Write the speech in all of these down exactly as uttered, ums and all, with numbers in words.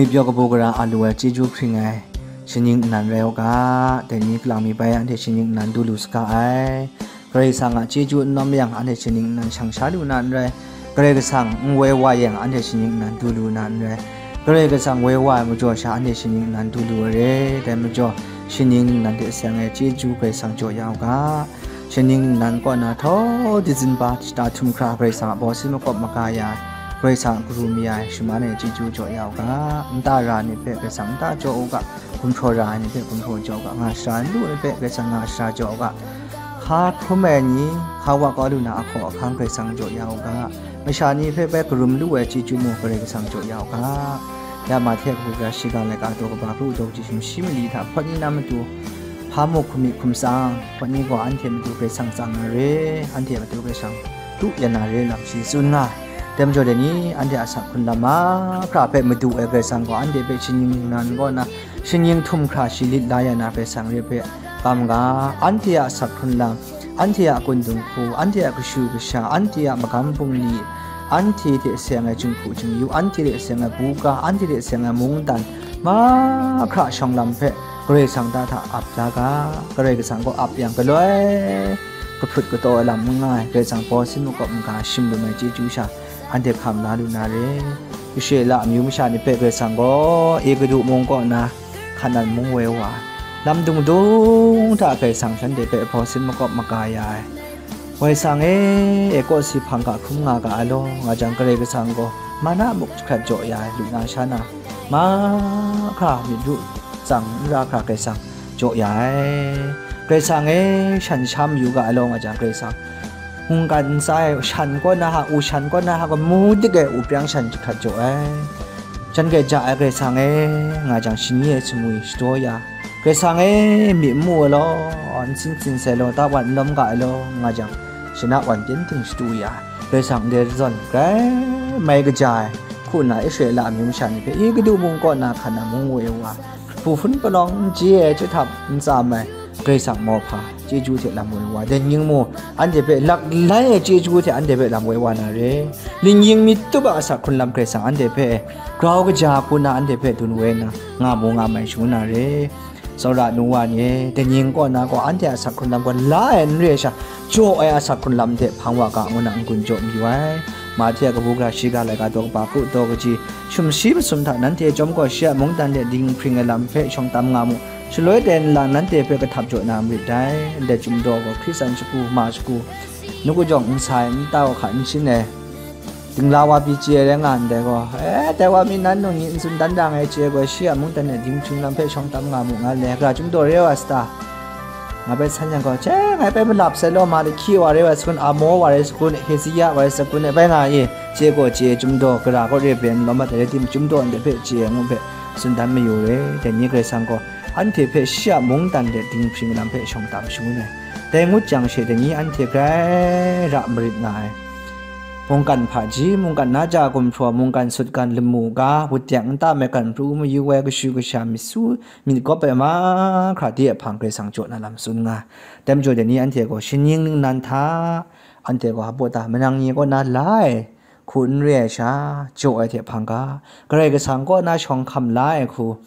Pyaw kabu gara a lu ai chyeju hpring ai shaning nnan rai u ga, dai ni kalang mi bai anhte shaning nnan du lu saga ai. Karai Kasang a chyeju n nawm yang, anhte shaning nnan shang sha lu na n rai. Karai Kasang n woi wa yang, anhte shaning nnan du lu na n rai. Karai Kasang woi wa ai majaw sha, anhte shaning nnan du lu ai re. Dai majaw, shaning ningnan hte seng ai chyeju Karai Kasang jaw ya u ga. Shaning ningnan kaw na htawt di zinba shata htum hkra Karai Kasang a baw sin makawp maga ya ai, Karai Kasang a karu mi ai shaman ai chyeju jaw ya u ga. Nta ra ai ni hpe Karai Kasang nta jaw u ga, gumhpraw ra ai ni hpe gumhpraw jaw u ga, nga shara n lu ai ni hpe Karai Kasang nga shara jaw u ga. Hka hkrum ai ni, hka wa kau lu na ahkaw ahkang Karai Kasang jaw ya u ga. Masha ni hpe bai karum lu ai chyeju mung Karai Kasang jaw ya u ga. Ya Mahte kabu gara shiga laika daw kaba kru daw kaji sumshi mali hta hpawt ni na matu, hpa muk hkum myit hkum tsang, hpawt ni gaw anhte matu Karai Kasang tsang na re, anhte matu Karai Kasang du ya na re lam shi tsun nga. Dai majaw dai ni, anhte a sak hkrun lam mahkra hpe madu ai Karai Kasang gaw anhte hpe shaning ningnan kaw na, shaning htum hkra shi lit la ya na Karai Kasang re hpe kam ga, anhte a sak hkrun lam, anhte a kun dinghku, anhte a kashu kasha, anhte a magam bungli, anhte hte seng ai jinghku jingyu, anhte hte seng ai buga, anhte hte seng ai mungdan, mahkra shawng lam hpe Karai Kasang ta hta ap da ga, Karai Kasang gaw ap yang galoi, kahprut kataw ai lam n nga ai, Karai Kasang baw sin makawp maga shim lum ai chyeju sha, anhte hkam la lu na re. Israela amyu masha ni hpe Karai Kasang gaw Egutu mung kaw na, Hkanan mung woi wa ai, lam dung dung hta Karai Kasang shanhte hpe baw sin makawp maga ya ai. Karai Kasang e, e kaw si hpang ga hkrum nga ga ai law, nga jang Karai Kasang gaw mana muk jahkrat jaw ya ai, lu na sha na, mahkra myit ru tsang n ra hkra Karai Kasang jaw ya ai. Karai Kasang e, shan sha mayu ga ai law, nga jang Karai Kasang mungkan ntsa e, shan kaw na ha, u shan kaw na ha, gamu dik e, u prang shan jahkrat jaw ai. Jan gaja ai Karai Kasang e, nga jang, shani e sumwi shadaw ya, Karai Kasang e, myi n mu ai law, n sin sin sai law, ta wan n lawm ga ai law, nga jang, shana wan pyen ting shadu ya, Karai Kasang ndai zawn grai mai kaja ai, hku nna Israela amyu masha ni hpe Egutu mung kaw na Hkanan mung woi wa, hpu hpun palawng n chye ai, chye htap n tsam ai, Karai Kasang mauhpa chyeju hte lam woi wa, dai ning mung anhte hpe lak lai ai chyeju hte anhte hpe lam woi wa na re. Ning yin myit tup a asak hkrun lam Karai Kasang anhte hpe grau kaja hku na anhte hpe dun woi nna, nga mu nga mai shangun na re. Tsawra nu wa ni e, dai ning kaw na gaw anhte a asak hkrun lam gaw la ai n re ai sha, jaw ai asak hkrun lam hte hpang wa ga ngu na n-gun jaw mayu ai. Mahte a kabu gara shiga laika daw kaba kru daw kaji, sumshi masum hta nanhte chyawm gaw shi a mungdan de dinghpring ai lam hpe shawng tam nga mu. Shaloi dai nlang nanhte hpe kahtap jaw na marit dai. Ndai chyum daw gaw hkri tsan shagu, ma shagu, nuku jawng n sai, n tau hka n shin ai, dingla wa pyi chye ai rai nga ndai gaw, e, dai wa mi nan nung ni n tsun dan dang ai chye gaw, shi a mungdan de dinghpring lam hpe shawng tam nga mu nga le, gara chyum daw re wa sata? Nga bai san yang gaw, che, ngai bai malap sai law, ma lahkyi wa re wa sakun, amo wa re sakun, Hezeya wa re sakun, e bai nga i, chye gaw chye, chyum daw gara gaw re ben lawm mat ai rai tim, chyum daw ndai hpe chye ai ngu hpe tsun dan mayu re. Dai ni Karai Kasang gaw anhte hpe shi a mungdan de dinghpring lam hpe shawng tam shangun ai. Dai ngut jang she dai ni anhte grai ra marit nga ai. Mungkan hpaji, mungkan naja gumhpraw, mungkan sutgan lamu ga, wut deng nta maigan pru mayu ai kashu kasha myit su, myit gawp ai mahkra de a hpang Karai Kasang jaw na lam tsun nga. Dai majaw dai ni anhte gaw shaning ningnan hta, anhte gaw hpa ta manang ni kaw na la ai hku n re ai sha, jaw ai hte hpang ga, Karai Kasang kaw na shawng hkam la ai hku,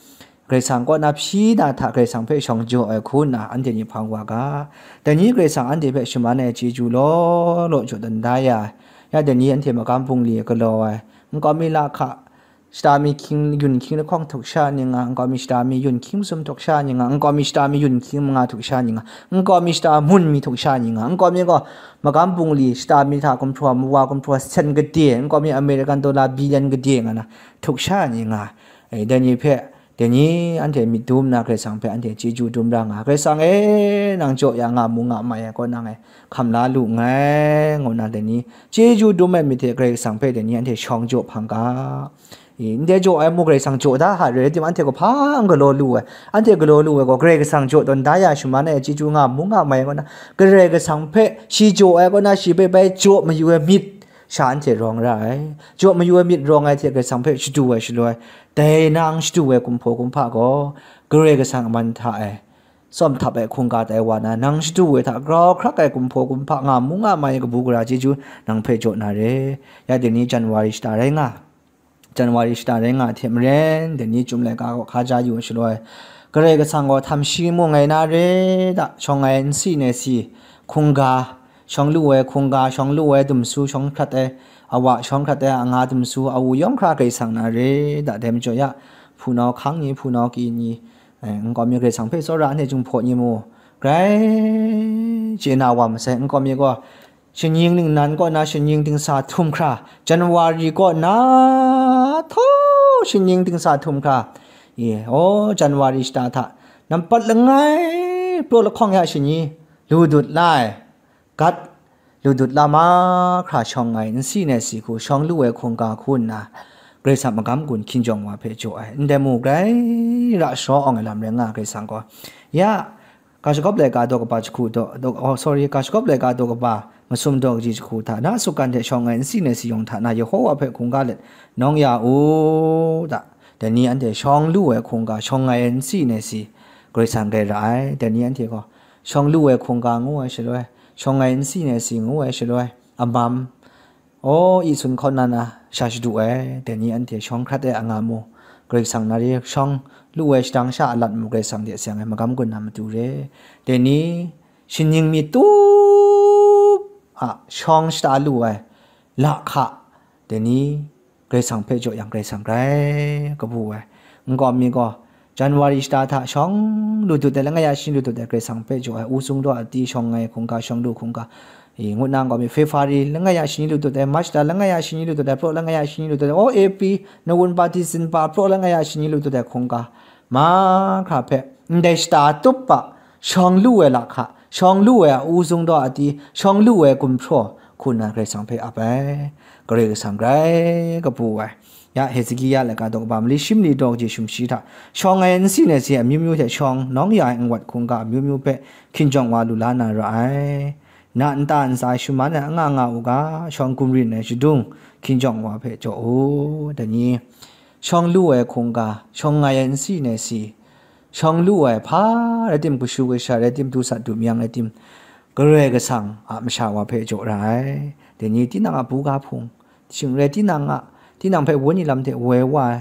Karai Kasang kaw na hpyi na hta Karai Kasang hpe shawng jaw ai hku nna anhte ni hpang wa ga. Dai ni Karai Kasang anhte hpe shaman ai chyeju law law jaw dan da ya ai. Ya dai ni anhte magam bungli galaw ai, nkau mi lahka, shata mi hkying, yun hkying lahkawng htuk sha ni nga, nkau mi shata mi yun hkying masum htuk sha ni nga, nkau mi shata mi yun hkying manga htuk sha ni nga, nkau mi shata mun mi htuk sha ni nga, nkau mi gaw magam bungli shata mi hta gumhpraw, mawa gumhpraw sen gade, nkau mi American dollar billion gade nga na htuk sha ni nga. E, dai ni hpe, dai ni anhte myit dum nna Karai Kasang hpe anhte chyeju dum ra nga, Karai Kasang e, nang jaw ya nga mu nga mai ai kaw nang e hkam la lu nngai, ngu nna dai ni chyeju dum ai myit hte Karai Kasang hpe dai ni anhte shawng jaw hpang ga. E, ndai jaw ai mu Karai Kasang jaw da hka re, rai timung, anhte gaw hpa n galaw lu ai, anhte galaw lu ai gaw Karai Kasang jaw tawn da ya shaman ai chyeju nga mu nga mai ai kaw na, Karai Kasang hpe shi jaw ai kaw na, shi hpe bai jaw mayu ai myit sha anhte rawng ra ai. Jaw mayu ai myit rawng ai hte Karai Kasang hpe shadu ai shaloi, dai nang shadu ai kumhpaw kumhpa gaw Karai Kasang a man hta e tsawm htap ai hkungga tai wa na, nang shadu ai hta grau hkrak ai kumhpaw kumhpa nga mu nga mai ai kabu gara chyeju nang hpe jaw na re. Ya dai ni January shata rai nga, January shata rai nga hte maren, dai ni chyum laika gaw hkaja yu ai shaloi, Karai Kasang gaw htam shi mu ngai na re da, shawng ai nsi nai si, hkungga, shawng lu ai hkungga, shawng lu ai dumsu, shawng hkrat ai awa, shawng hkrat ai anga dumsu, awu yawng hkra Karai Kasang na re da, dai majaw ya, hpunau hkang ni, hpunau kyi ni, eh, nkau mi Karai Kasang hpe tsawra ai hte Jinghpaw ni mu, grai chye na wa masai, nkau mi gaw, Shanying ningnan kaw na shanying dingsa htum hkra, January kaw na htaw shanying dingsa htum hkra, e, o, January shata hta, nampat langai, praw lahkawng ya shani, lu dut la ai, gat, lu dut la mahkra shawng ai, nsi nai si hku, shawng lu ai hkungga hku nna, Karai Kasang magam gun hkinjawng wa hpe jaw ai, ndai mu grai ra sharawng ai lam rai nga ai Karai Kasang gaw, ya, Ga shagawp laika daw kaba jahku daw, daw, oh, sorry, ga shagawp laika daw kaba masum daw kaji jahku hta na sungkan hte shawng ai nsi nai si yawng hta na Yehowa hpe hkungga let nawng ya u da. Dai ni anhte shawng lu ai hkungga, shawng ai nsi nai si, Karai Kasang grai ra ai. Dai ni anhte gaw, shawng lu ai hkungga ngu ai shaloi, shawng ai nsi nai si ngu ai shaloi, amam, O, i sun hkaw na na sha shadu ai, dai ni anhte shawng hkrat ai anga mu, Karai Kasang na re, shawng lu ai shadang sha alat mu, Karai Kasang de seng ai, magam gun na matu re. Dai ni, shanying mi tup a shawng shata lu ai, lahka, dai ni, Karai Kasang hpe jaw yang, Karai Kasang grai kabu ai. Nkau mi gaw, January shata hta shawng lu dut ai, langai ya shani lu dut ai, Karai Kasang hpe jaw ai, u sung daw a ti shawng ai hkungga, shawng lu hkungga, i, ngut na nkau mi, February langai ya shani lu dut ai, March hta langai ya shani lu dut ai, praw langai ya shani lu dut ai, o, April, nawun pa, December, praw langai ya shani lu dut ai hkungga, mahkra hpe, ndai shata tup a, shawng lu ai lahka, shawng lu ai a u sung daw a ti, shawng lu ai gumhpraw, hku nna Karai Kasang hpe ap ai, Karai Kasang grai kabu ai. Ya Hezekiah laika daw kaba mali shi mali daw kaji sumshi hta, shawng ai nsi nai si amyu myu hte shawng, nawng ya ai nwat hkungga amyu myu hpe hkinjawng wa lu la na ra ai. Na nta ntsa e shaman ai anga nga u ga, shawng gumrin ai shadung, hkinjawng wa hpe jaw u, dai ni, shawng lu ai hkungga, shawng ai nsi nai si, shawng lu ai hpa rai tim, kashu kasha rai tim, du sat du myang rai tim, Karai Kasang a masha wa hpe jaw ra ai. Dai ni tinang a buga hpung, shing rai tinang a, tinang hpe wenyi lam hte woi wa ai,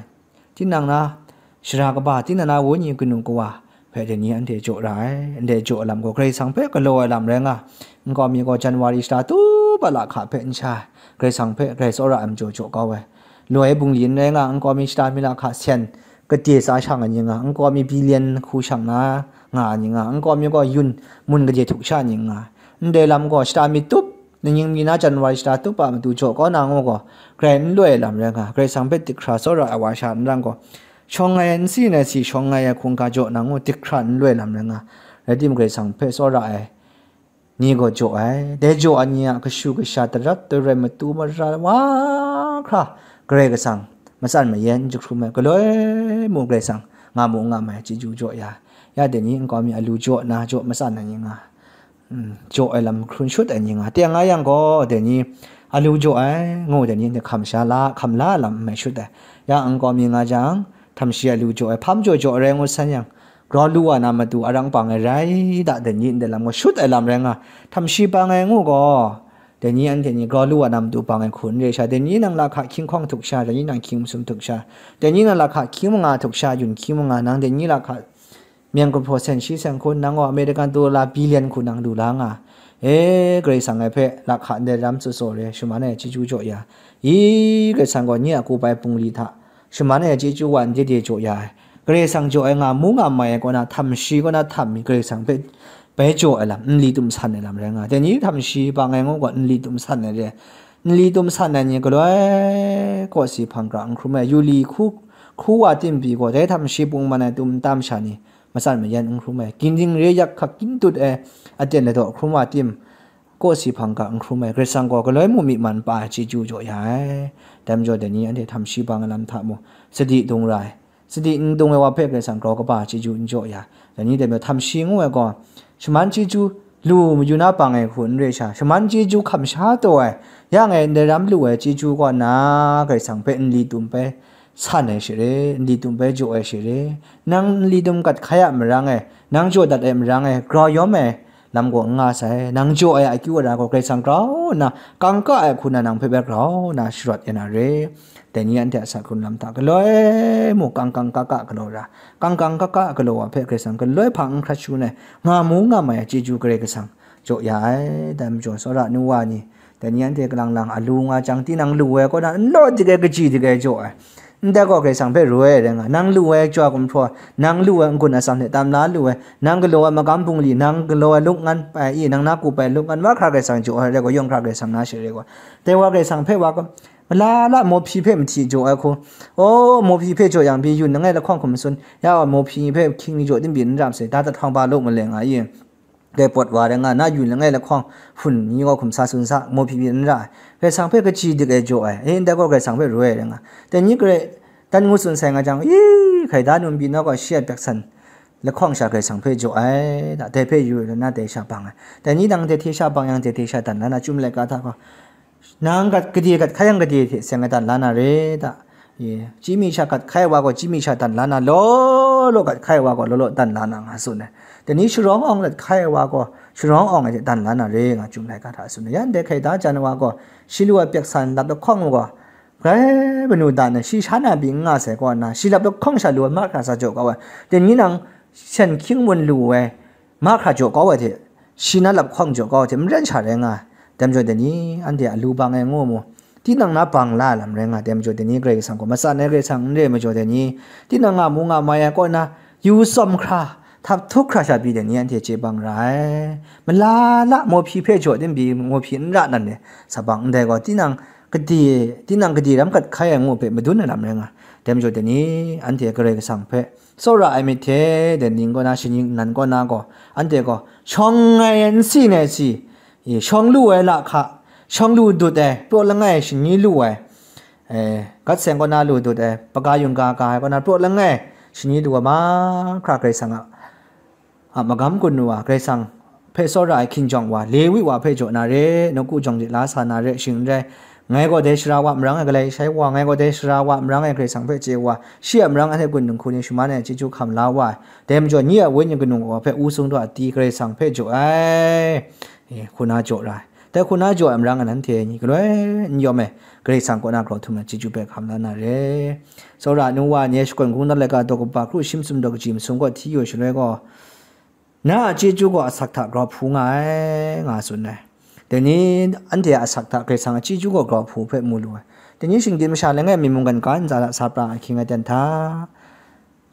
tinang na shara kaba, tinang na wenyi kanu kawa hpe dai ni anhte jaw ra ai. Ndai jaw ai lam gaw Karai Kasang hpe galaw ai lam rai nga, nkau mi gaw January shata tup a lahka hpe n sha ai, Karai Kasang hpe grai tsawra ai majaw jaw kau ai. Loi bungli n rai nga, nkau mi shata mi lahka sen, kade tsa shang ai ni nga, nkau mi billion hku shang na nga ai ni nga, nkau mi gaw yun mun kade htuk sha ni nga, ndai lam gaw shata mi tup, ningning mi na January shata tup a matu jaw kau na ngu gaw, grai n loi ai lam rai nga, Karai Kasang hpe dik hkra tsawra ai wa sha n rai gaw, shawng ai nsi nai si, shawng ai hkungga jaw na ngu dik hkra n loi ai lam rai nga, rai tim Karai Kasang hpe tsawra ai ni gaw jaw ai. Dai jaw ai ni a kashu kasha, darat darai, matu mara wa hkra, Karai Kasang matsan mayan n jahkrum ai, galoi mu Karai Kasang nga mu nga mai chyeju jaw ya. Ya dai ni nkau mi alu jaw na jaw matsan ai ni nga, mm, jaw ai lam hkrun shut ai ni nga, teng nga yang gaw, dai ni alu jaw ai ngu, dai ni hte hkam sha la, hkam la ai lam n mai shut ai. Ya nkau mi nga jang, htam shi alu jaw ai, hpa majaw jaw ai rai ngut san yang, grau lu wa na matu arang pang ai rai da, dai ni ndai lam gaw shut ai lam rai nga, htam shi pang ai ngu gaw, dai ni anhte ni grau lu wa na matu pang ai hku n re sha, dai ni nang lahka hkying hkawng htuk sha, dai ni nang hkying masum htuk sha, dai ni nang lahka hkying manga htuk sha, yun hkying manga, nang dai ni lahka myen gumhpraw sen shi sen hku, nang gaw American dollar billion hku nang lu la nga, e, Karai Kasang ai hpe lahka ndai ram tsaw tsaw re, shaman ai chyeju jaw ya, i, Karai Kasang gaw nye a ku bai bungli hta, shaman ai chyeju wa n de de jaw ya ai, Karai Kasang jaw ai nga mu nga mai ai kaw na, htam shi kaw na htam mi Karai Kasang hpe bai jaw ai lam, nli tum san ai lam rai nga. Dai ni htam shi pang ai ngu gaw, nli tum san ai re. Nli tum san ai ni galoi kawsi hpang hkra n hkrum ai, yu li hku, hku wa tim pyi gaw, dai htam shi pung man ai tum tam sha ni matsan mayan n hkrum ai, ginding re yak hkak kyin tut ai aten ladaw hkrum wa tim, kawsi hpang hkra n hkrum ai, Karai Kasang gaw galoi mu myi man pa ai chyeju jaw ya ai. Dai majaw dai ni anhte htam shi pang ai lam hta mung, sadi dung ra ai. Sadi n dung ai wa hpe Karai Kasang grau kaba chyeju n jaw ya. Dai ni dai majaw htam shi ngu ai gaw, shaman chyeju lu mayu na pang ai hku n re sha, shaman chyeju hkam sha taw ai, yang e ndai ram lu ai chyeju kaw na Karai Kasang hpe nli tum bai san ai she re, nli tum bai jaw ai she re. Nang nli tum gat hkai a marang e, nang jaw dat ai marang e, grau yawm ai, lam gaw n nga sai. Nang jaw ai akyu ara gaw Karai Kasang grau nna, kangka ai hku na nang hpe bai grau nna sharawt ya na re. Dai ni anhte a sa hkrun lam hta galoi mu kangkang kaka galaw ra, kangkang kaka galaw wa hpe Karai Kasang galoi hpang n hkrat shangun ai, nga mu nga mai ai chyeju Karai Kasang jaw ya ai. Dai majaw, tsawra nu wa ni, dai ni anhte kalang lang alu nga chyang, tinang lu ai kaw na n law dik ai, kaji dik ai jaw ai. Ndai gaw Karai Kasang hpe roi ai rai nga, nang lu ai chyua gumhpraw, nang lu ai n-gun atsam hte tam la lu ai, nang galaw ai magam bungli, nang galaw ai luk ngan pai i, nang na kup ai luk ngan mahkra Karai Kasang jaw ai rai gaw, yawng hkra Karai Kasang na she rai gaw, dai wa Karai Kasang hpe wa gaw, mala la mawhpyi hpe mahti jaw ai hku, o, mawhpyi hpe jaw yang pyi yun langai lahkawng hkum tsun, ya wa mawhpyi hpe hkying mi jaw tim byin n ra masai, da dat hpang ba law maleng a i, dai pawt wa rai nga, na yun langai lahkawng hpun ni gaw hkum sa tsun sa, mawhpyi byin n ra ai, Karai Kasang hpe kaji dik ai jaw ai, e, ndai gaw Karai Kasang hpe roi ai rai nga, dai ni garai dan ngu tsun sai nga jang, i, hkai da nun pyi nau gaw shi a pyak san lahkawng sha Karai Kasang hpe jaw ai, da, dai hpe yu ai, na dai sha bang ai, dai ni nang dai hte sha bang yang, dai hte sha dan la na, Chyum laika hta gaw, nang gat, gade gat hkai yang gade hte seng ai dan la na re da. Ye, chyi mi sha gat hkai wa gaw chyi mi sha dan la na, law law gat hkai wa gaw law law dan la na nga tsun ai. Dai ni sharawng awng gat hkai wa gaw sharawng awng ai hte dan la na re nga Chyum laika hta tsun ai. Yan dai hkai da jan wa gaw shi lu ai pyak san lap lahkawng wa gaw, grai manu dan ai, shi sha na pyi n nga sai kaw nna, shi lap lahkawng sha lu ai mahkra sa jaw kau ai. Dai ni nang shen hkying mun lu ai, mahkra jaw kau ai hte, shi na lap hkawng jaw kau ai hte maren sha rai nga ai. Dai majaw dai ni, anhte a lu bang ai ngu mu, tinang na bang la ai lam rai nga ai. Dai majaw dai ni, Karai Kasang gaw matsan ai Karai Kasang n re majaw dai ni, tinang nga mu nga mai ai kaw na, yu tsawm hkra, htap htup hkra sha pyi dai ni, anhte chye bang ra ai. Mala la mawhpyi hpe jaw tim pyi, mawhpyi n ra nan ai, sa bang ndai gaw, tinang gade, tinang gade ram gat hkai ai ngu hpe madun ai lam rai nga ai. Dai majaw dai ni, anhte Karai Kasang hpe tsawra ai myit hte, dai ning kaw na, shaning nnan kaw na gaw, anhte gaw shawng ai n si nai si, e, shawng lu ai lahka, shawng lu dut ai, praw langai shani lu ai, e, gat seng kaw na lu dut ai, paga yungga ga ai kaw na praw langai shani lu ai mahkra Karai Kasang a, a magam gun wa, Karai Kasang hpe tsawra ai hkinjawng wa, Lewi wa hpe jaw na re, nawku jawng de la sa na re, shing n rai. Ngai gaw dai sara wa marang e, galai shai wa, ngai gaw dai sara wa marang e, Karai Kasang hpe chye wa, shi a marang anhte gun dinghku ni shaman ai chyeju hkam la wa ai. Dai majaw, nye a wenyi kanu wa hpe wu sung daw a ti Karai Kasang hpe jaw ai, e, hku na jaw ra ai. Dai hku na jaw ai marang e, nanhte ni galoi n yawm ai, Karai Kasang kaw na grau htum na chyeju hpe hkam la na re. Tsawra nu wa ni e, shakawn hkungdan laika daw kaba kru shim sum daw kaji masum kaw hti yu ai shaloi gaw, na a chyeju gaw asak hta grau hpu nga ai, nga tsun ai. Dai ni, anhte a asak hta Karai Kasang a chyeju gaw grau hpu hpe mu lu ai. Dai ni, shinggyim masha langai mi mungkan ga ntsa hta sa pra ahkying aten hta,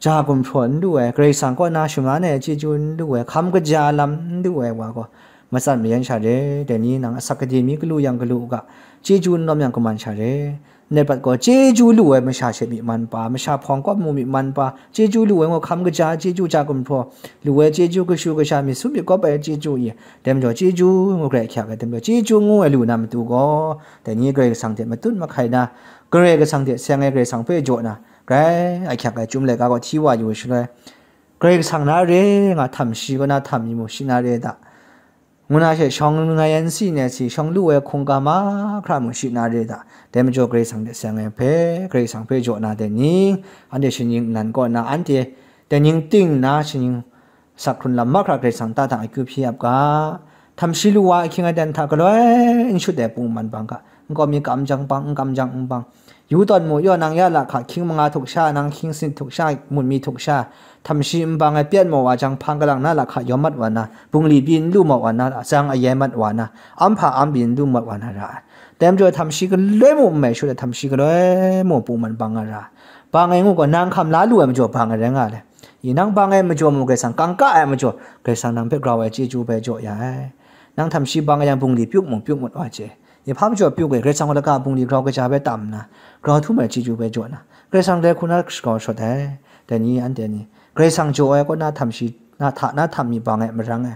ja gumhpraw n lu ai, Karai Kasang kaw na shaman ai chyeju n lu ai, hkam kaja lam n lu ai wa gaw, matsan mayan sha re. Dai ni, nang asak gade mi galu yang galu u ga, chyeju n lawm yang kaman sha re. Ndai prat gaw, chyeju lu ai masha she myi man pa, masha hpawng kawp mu myi man pa, chyeju lu ai ngu hkam kaja, chyeju ja gumhpraw, lu ai chyeju kashu kasha, myit sum myit kawp ai chyeju i, dai majaw chyeju ngu grai hkyak ai, dai majaw chyeju ngu ai lu na matu gaw, dai ni Karai Kasang hte matut mahkai na, Karai Kasang hte seng ai Karai Kasang hpe jaw na, grai ahkyak ai Chyum laika gaw hti wa yu shaloi, Karai Kasang na re nga htam shi kaw na htam mi mu shi na re da. Ngu na she, shawng ngai n si nai si, shawng lu ai hkungga mahkra mu shi na re da. Dai majaw Karai Kasang hte seng ai hpe, Karai Kasang hpe jaw na dai ni, anhte shaning nnan kaw na, anhte dai ning ting nna shaning sak hkrun lam mahkra Karai Kasang ta hta akyu hpyi ap ga. Htam shi lu wa ahkying aten hta galoi n shut ai pung man bang ga. Nkau mi kam jang bang, n kam jang n bang. Yu tawn mu, yaw nang ya lahka hkying manga htuk sha, nang hkying sanit htuk sha, mut mi htuk sha, htam shi n bang ai pyan maw wa jang, hpang kalang na lahka yawm mat wa na, bungli pyi n lu mat wa na, atsang ayai mat wa na, am hpa am pyi n lu mat wa na ra ai. Dai majaw htam shi galoi mu n mai shut ai, htam shi galoi mu pung man bang nga ra ai. Bang ai ngu gaw, nang hkam la lu ai majaw bang ai rai nga le. I nang bang ai majaw mu, Karai Kasang kangka ai majaw, Karai Kasang nang hpe grau ai chyeju bai jaw ya ai. Nang htam shi bang ai yang, bungli pyuk mu, pyuk mat wa chye. I hpa majaw pyuk ai, Karai Kasang wa laka bungli grau kaja bai tam nna, grau htum ai chyeju bai jaw na, Karai Kasang dai hku na shagrau shawt ai. Dai ni, anhte ni, Karai Kasang jaw ai kaw na htam shi, na hta na htam mi bang ai marang e,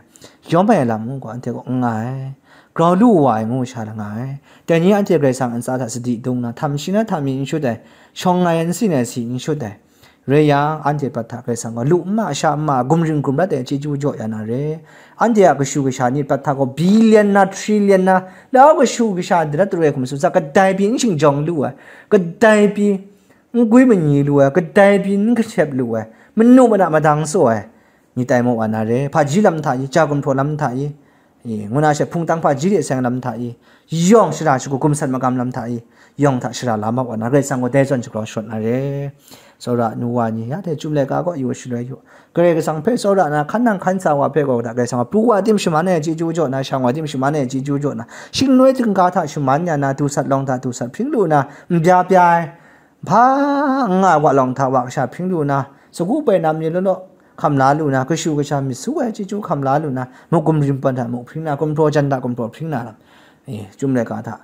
yawm ai lam ngu gaw, anhte kaw n nga ai. Grau lu wa ai ngu sha la nga ai. Dai ni, anhte Karai Kasang ntsa hta sadi dung na, htam shi na htam mi n shut ai, shawng ngai n si nai si n shut ai. Rai yang, anhte prat hta Karai Kasang gaw lu n ma, sha n ma, gumring gumrat ai chyeju jaw ya na re. Anhte a kashu kasha ni prat hta gaw billion na, trillion na, lau kashu kasha darat daroi hkum tsun sa, kadai pyi n shingjawng lu ai, kadai pyi n gwi manyi lu ai, kadai pyi n kashep lu ai, manu mana madang tsaw ai, ni tai maw wa na re, hpaji lam hta i, ja gumhpraw lam hta i, e, ngu na she hpungtang hpaji de seng lam hta i, yawng shara shagu gumsat magam lam hta i, yawng hta shara la ma wa na, Karai Kasang gaw dai zawn shagrau sharawt na re. Tsawra nu wa ni, ya dai Chyum laika kaw yu shaloi yu. Karai Kasang hpe tsawra na, hkan nang hkan sa wa hpe gaw, da Karai Kasang gaw pru wa tim shaman ai chyeju jaw na, shang wa tim shaman ai chyeju jaw na, shingloi htingga hta shaman ya na, dusat lawng hta dusat hpring lu na, n bya bya ai, hpa n nga ai wa lawng hta wa kasha hpring lu na, sagu bai nam ni law law hkam la lu na, kashu kasha myit su ai chyeju hkam la lu na, muk gumrim pan hta muk hpring na, gumhpraw jan hta gumhpraw hpring na lam, e, Chyum laika hta,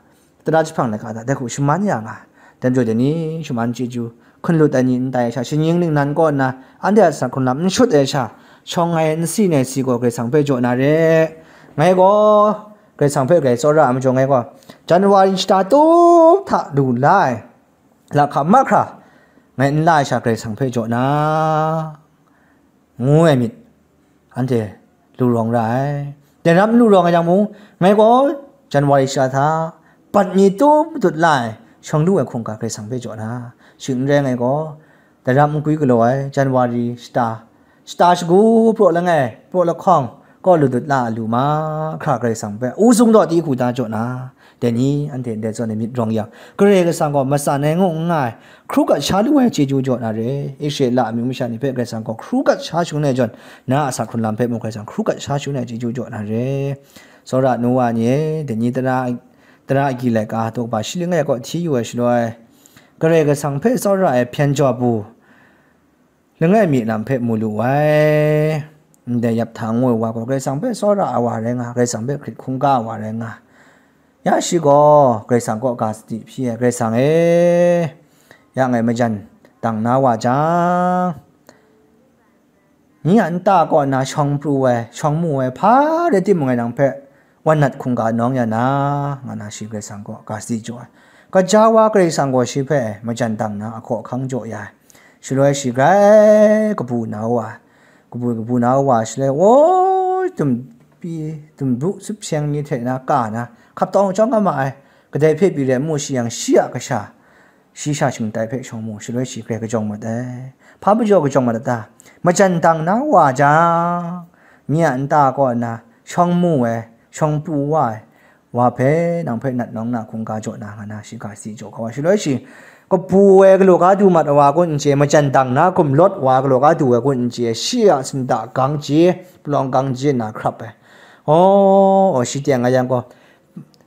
tara jahpang laika hta, dai hku shaman ya nga. Dan jaw dai ni, shaman chyeju hkun lut ai ni n tai ai sha, shinggyim ningnan kaw nna, anhte a sa hkrun lam n shut ai sha, shawng ai nsi nai si gaw Karai Kasang hpe jaw na re. Ngai gaw Karai Kasang hpe grai tsawra ai majaw, ngai gaw January shata tup hta lu la ai lahka mahkra ngai n la ai sha, Karai Kasang hpe jaw na, ngu ai myit, anhte lu rawng ra ai. Dai ram n lu rawng ai jang mung, ngai gaw January shata hta, bat mi tup dut la ai, shawng lu ai hkungga Karai Kasang hpe jaw na, shing n rai, ngai gaw dai ram n gwi galaw ai, January shata, shata shagu praw langai, praw lahkawng, kaw lu dut la a lu mahkra Karai Kasang hpe, u zung daw ti hku da jaw na, dai ni, anhte ndai zawn e myit rawng yang, Karai Kasang gaw matsan ai ngu n nga ai, hkru gat sha lu ai chyeju jaw na re. Israela amyu masha ni hpe Karai Kasang gaw hkru gat sha shangun ai jawn, na a sa hkrun lam hpe mung Karai Kasang hkru gat sha shangun ai chyeju jaw na re. Tsawra nu wa ni e, dai ni tara, tara agyi laika, daw kaba shi langai kaw hti yu ai shaloi, Karai Kasang hpe tsawra ai hpyen jaw bu, langai mi lam hpe mu lu ai. Ndai yap hta ngu ai wa gaw Karai Kasang hpe tsawra ai wa rai nga, Karai Kasang hpe hkrit hkungga ai wa rai nga. Ya shi gaw Karai Kasang kaw ga sadi hpyi ai, Karai Kasang e, ya ngai majan dang na wa jang, ni a nta kaw na shawng pru ai, shawng mu ai, hpa rai timung ngai nang hpe wan nat hkungga nawng ya na, nga na shi Karai Kasang kaw ga sadi jaw ai. Gaja wa Karai Kasang gaw shi hpe majan dang na ahkaw ahkang jaw ya ai. Shaloi shi grai kabu na wa ai. Kabu, kabu na wa shaloi, woi, tum pyi, tum bu, tsup sheng ni hte na ka na, hkap tawng chyawm nga ma ai. Kadai hpe pyi rai nmu shi yang, shi a kasha, shi sha shingtai hpe shawng mu, shaloi shi grai kajawng mat ai. Hpa majaw kajawng mat ai ta? Majan dang na wa jang, nye a nta kaw na shawng mu ai, shawng pru wa ai wa hpe, nang hpe nat nawng na hkungga jaw na, nga na shi ga sadi jaw kau ai. Shaloi shi, kabu ai galaw ga du mat ai wa kun n chye, majan dang na gumlawt wa galaw ga du ai kun n chye, shi a sinda gang chye, palawng gang chye na hkrap ai. Aw, aw, shi teng nga yang gaw,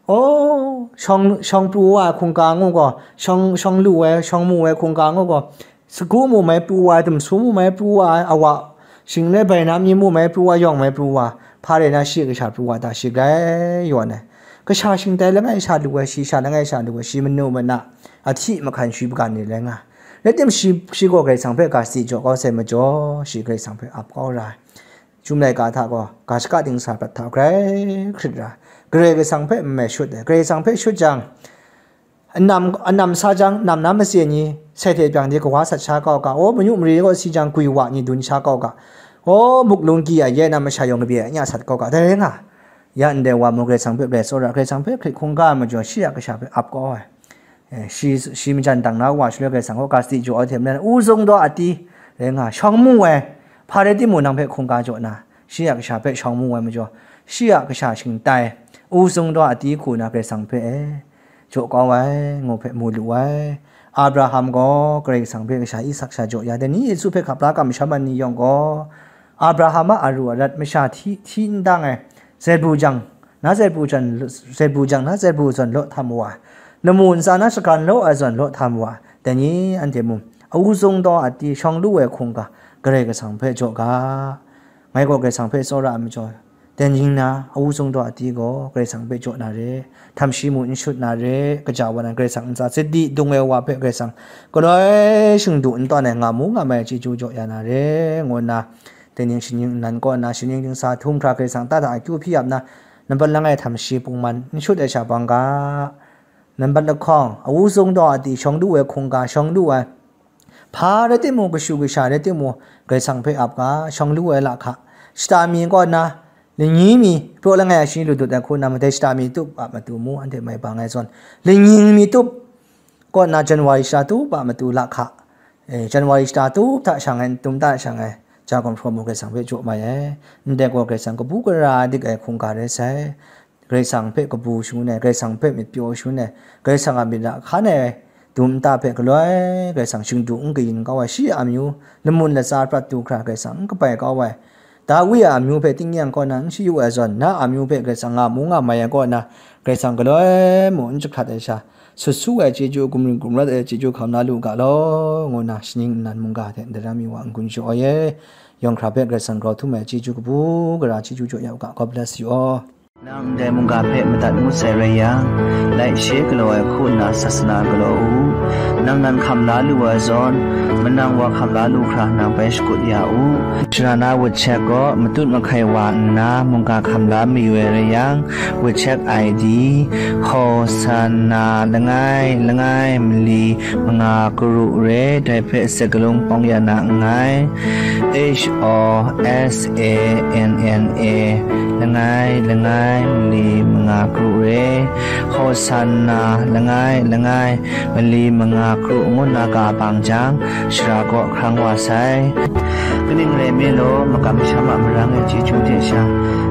aw, shawng, shawng pru wa ai hkungga ngu gaw, shawng, shawng lu ai, shawng mu ai hkungga ngu gaw, sagu mu mai pru wa ai, dumsu mu mai pru wa ai, awa, shing n rai bai na mi mu mai pru wa, yawng mai pru wa, hpa rai na shi kasha pru wa ta, shi grai yawn ai. Kasha shingtai langai sha lu ai, shi sha langai sha lu ai, shi manu mana, ahti mahkan shi magan ni rai nga. Rai tim shi, shi gaw Karai Kasang hpe ga sadi jaw kau sai majaw, shi Karai Kasang hpe ap kau ra ai. Chyum laika hta gaw, ga shaka dingsa prat hta grai hkrit ra, Karai Kasang hpe nme shut ai. Karai Kasang hpe shut jang, Anam, anam sa jang, nam na matse ni, sai hte byang de kawa sat sha kau ga, aw, manyu mare kaw si jang, gwi wa ni dun sha kau ga, aw, muk lungki a ye na masha yawng kabye a nya sat kau ga, dai rai nga. Ya ndai wa mung Karai Kasang hpe grai tsawra, Karai Kasang hpe hkrit hkungga ai majaw, shi a kasha hpe ap kau ai. Eh, shi, shi majan dang na wa shaloi Karai Kasang kaw ga sadi jaw ai hte maren, u zung daw ati rai nga, shawng mu ai, hpa rai timung nang hpe hkungga jaw na, shi a kasha hpe shawng mu ai majaw, shi a kasha shingtai, u zung daw ati hku na Karai Kasang hpe, eh, jaw kau ai, ngu hpe mu lu ai. Abraham gaw Karai Kasang hpe kasha Isak sha jaw ya, dai ni Yesu hpe hkap la kamsham ai ni yawng gaw, Abraham a aru arat masha hti, hti n dang ai, zai bu jang, na zai bu jan, zai bu jang, na zai bu zawn law htam wa ai, lamu ntsa na shagan law ai zawn law htam wa ai, dai ni anhte mung, a u zung daw ati shawng lu ai hkungga, Karai Kasang hpe jaw ga, ngai gaw Karai Kasang hpe tsawra ai majaw, Dai ning na, a u zung daw ati gaw Karai Kasang hpe jaw na re, htam shi mu n shut na re, kaja wa nan Karai Kasang ntsa sadi dung ai wa hpe Karai Kasang galoi shingdu n tawn ai nga mu nga mai chyeju jaw ya na re, ngu nna, dai ning shaning nnan kaw nna, shaning dingsa htum hkra Karai Kasang ta hta akyu hpyi ap nna, nampat langai htam shi pungman n shut ai sha bang ga, nampat lahkawng, a u zung daw ati shawng lu ai hkungga, shawng lu ai, hpa rai timung, kashu kasha rai timung, Karai Kasang hpe ap ga, shawng lu ai lahka, shata mi kaw nna, lani mi, praw langai a shi lu dut ai hku nna, madai shata mi tup a matu mu, anhte mai bang ai zawn, lani mi tup kaw nna, January shata tup a matu lahka, eh, January shata tup hta shang ai, tum hta shang ai, Jakob hkra mung Karai Kasang hpe jaw mai ai. Ndai gaw Karai Kasang kabu gara dik ai hkungga rai sai. Karai Kasang hpe kabu shangun ai, Karai Kasang hpe myit pyaw shangun ai, Karai Kasang a myit ra hkan ai dum nta hpe galoi Karai Kasang shingdu n kayin kau ai, shi a amyu lamun latsa prat du hkra Karai Kasang n kabai kau ai, Dawi a amyu hpe tingnyang kaw na n shayu ai zawn, na a amyu hpe Karai Kasang nga mu nga mai ai kaw na, Karai Kasang galoi mung n jahkrat ai sha, sut su ai chyeju, gumring gumrat ai chyeju hkam la lu ga law, ngu na shaning nnan mungga hte ndaram mi wa n-gun shaw ai e. Yawng hkra hpe Karai Kasang grau htum ai chyeju kabu gara chyeju jaw ya u ga. God bless you all. Nang ndai mungga hpe madat ngut sai rai yang, laishe galaw ai hku nna sasana galaw u. Nang nan hkam la lu ai zawn, manang wa hkam la lu hkra nang bai shakut ya u. Sharana wutchek gaw matut mahkai wa nna mungga hkam la mayu ai rai yang, wutchek I D, Hosanna langai langai mali manga karu re, dai hpe se galung pawng ya na nngai. H O S A N N A, langai langai mali manga karu re, Hosanna langai langai mali manga karu ngu nna ka bang jang, shara kaw hkrang wa sai. Kaning rai nme law, makam masham a marang ai chyeju hte sha,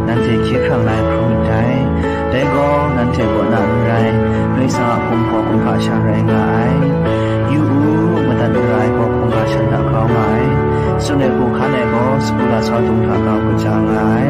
nanhte hkye hkrang la ai hkrum ndai. Dai gaw, nanhte kaw na n rai, Karai Kasang a hkum gaw kumhpa sha rai nga ai. Yu u, madat mara ai gaw hkungga shan hta grau nga ai, tsun ai hku hkan ai gaw sagu lasau dung hta grau kaja nga ai.